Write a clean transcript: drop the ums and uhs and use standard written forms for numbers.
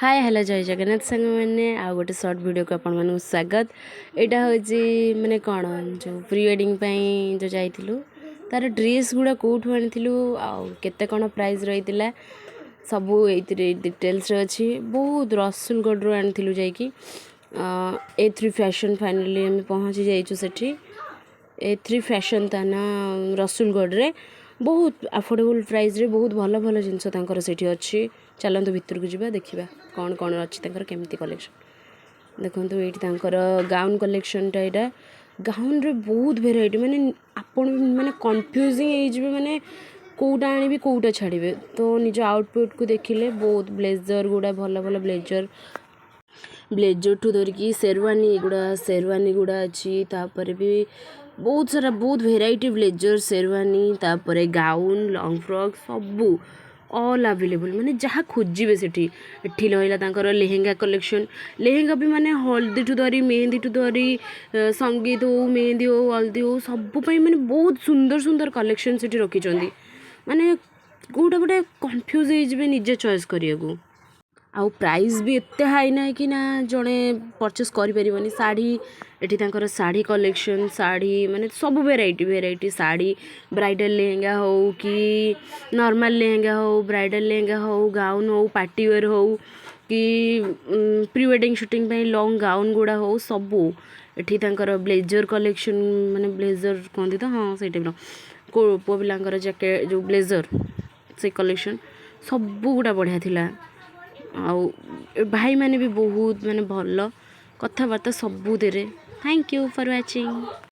ହାଏ, hello, ଜୟ ଜଗନ୍ନାଥ ସାଙ୍ଗମାନେ। ଆଉ ଗୋଟେ ସର୍ଟ ଭିଡ଼ିଓକୁ ଆପଣମାନଙ୍କୁ ସ୍ୱାଗତ। ଏଇଟା ହେଉଛି ମାନେ କ'ଣ, ଯେଉଁ ପ୍ରି ୱେଡ଼ିଂ ପାଇଁ ଯେଉଁ ଯାଇଥିଲୁ, ତାର ଡ୍ରେସ୍ ଗୁଡ଼ା କେଉଁଠୁ ଆଣିଥିଲୁ ଆଉ କେତେ କ'ଣ ପ୍ରାଇସ୍ ରହିଥିଲା, ସବୁ ଏଇଥିରେ ଡିଟେଲ୍ସରେ ଅଛି। ବହୁତ ରସୁଲଗଡ଼ରୁ ଆଣିଥିଲୁ ଯାଇକି ଏ3 ଫ୍ୟାସନ୍। ଫାଇନାଲି ଆମେ ପହଞ୍ଚି ଯାଇଛୁ ସେଠି। ଏ3 ଫ୍ୟାସନ୍ ତା ନା, ରସୁଲଗଡ଼ରେ। ବହୁତ ଆଫୋର୍ଡେବଲ୍ ପ୍ରାଇସ୍ରେ ବହୁତ ଭଲ ଭଲ ଜିନିଷ ତାଙ୍କର ସେଇଠି ଅଛି। ଚାଲନ୍ତୁ, ଭିତରକୁ ଯିବା, ଦେଖିବା କ'ଣ କ'ଣ ଅଛି ତାଙ୍କର, କେମିତି କଲେକ୍ସନ୍। ଦେଖନ୍ତୁ, ଏଇଠି ତାଙ୍କର ଗାଉନ୍ କଲେକ୍ସନ୍ଟା ଏଇଟା। ଗାଉନ୍ରେ ବହୁତ ଭେରାଇଟି, ମାନେ ଆପଣ ମାନେ କନଫ୍ୟୁଜିଂ ହେଇଯିବେ, ମାନେ କେଉଁଟା ଆଣିବି, କେଉଁଟା ଛାଡ଼ିବେ। ତ ନିଜ ଆଉଟଫିଟ୍କୁ ଦେଖିଲେ ବହୁତ ବ୍ଲେଜର୍ ଗୁଡ଼ା, ଭଲ ଭଲ ବ୍ଲେଜର୍, ବ୍ଲେଜର୍ଠୁ ଧରିକି ସେରୱାନୀ ଏଗୁଡ଼ା, ସେରୱାନୀ ଗୁଡ଼ା ଅଛି। ତାପରେ ବି ବହୁତ ସାରା, ବହୁତ ଭେରାଇଟି ବ୍ଲେଜର୍, ସେରୱାନୀ, ତାପରେ ଗାଉନ୍, ଲଙ୍ଗ୍ ଫ୍ରକ୍, ସବୁ ଅଲ୍ ଆଭେଲେବୁଲ୍, ମାନେ ଯାହା ଖୋଜିବେ ସେଠି। ଏଠି ରହିଲା ତାଙ୍କର ଲେହେଙ୍ଗା କଲେକ୍ସନ୍। ଲେହେଙ୍ଗା ବି ମାନେ ହଳଦୀଠୁ ଧରି, ମେହେନ୍ଦୀଠୁ ଧରି, ସଙ୍ଗୀତ ହଉ, ମେହେନ୍ଦୀ ହଉ, ହଳଦୀ ହଉ, ସବୁ ପାଇଁ ମାନେ ବହୁତ ସୁନ୍ଦର ସୁନ୍ଦର କଲେକ୍ସନ୍ ସେଠି ରଖିଛନ୍ତି। ମାନେ କେଉଁଟା ଗୋଟେ କନଫ୍ୟୁଜ୍ ହେଇଯିବେ ନିଜେ ଚଏସ୍ କରିବାକୁ। ଆଉ ପ୍ରାଇସ୍ ବି ଏତେ ହାଇ ନାହିଁ କି ନା ଜଣେ ପରଚେସ୍ କରିପାରିବନି। ଶାଢ଼ୀ, ଏଠି ତାଙ୍କର ଶାଢ଼ୀ କଲେକ୍ସନ୍। ଶାଢ଼ୀ ମାନେ ସବୁ ଭେରାଇଟି ଭେରାଇଟି ଶାଢ଼ୀ, ବ୍ରାଇଡ଼ାଲ୍ ଲେହେଙ୍ଗା ହଉ କି ନର୍ମାଲ୍ ଲେହେଙ୍ଗା ହଉ, ବ୍ରାଇଡ଼ାଲ୍ ଲେହେଙ୍ଗା ହଉ, ଗାଉନ୍ ହଉ, ପାର୍ଟି ୱେର୍ ହଉ କି ପ୍ରି ୱେଡ଼ିଂ ସୁଟିଂ ପାଇଁ ଲଙ୍ଗ୍ ଗାଉନ୍ ଗୁଡ଼ା ହଉ, ସବୁ। ଏଠି ତାଙ୍କର ବ୍ଲେଜର୍ କଲେକ୍ସନ୍, ମାନେ ବ୍ଲେଜର୍ କୁହନ୍ତି ତ, ହଁ, ସେଇ ଟାଇପ୍ର ପୁଅ ପିଲାଙ୍କର ଜ୍ୟାକେଟ୍, ଯେଉଁ ବ୍ଲେଜର୍, ସେ କଲେକ୍ସନ୍ ସବୁ ଗୁଡ଼ା ବଢ଼ିଆ ଥିଲା। ଆଉ ଭାଇମାନେ ବି ବହୁତ ମାନେ ଭଲ କଥାବାର୍ତ୍ତା ସବୁଥିରେ। Thank you for watching.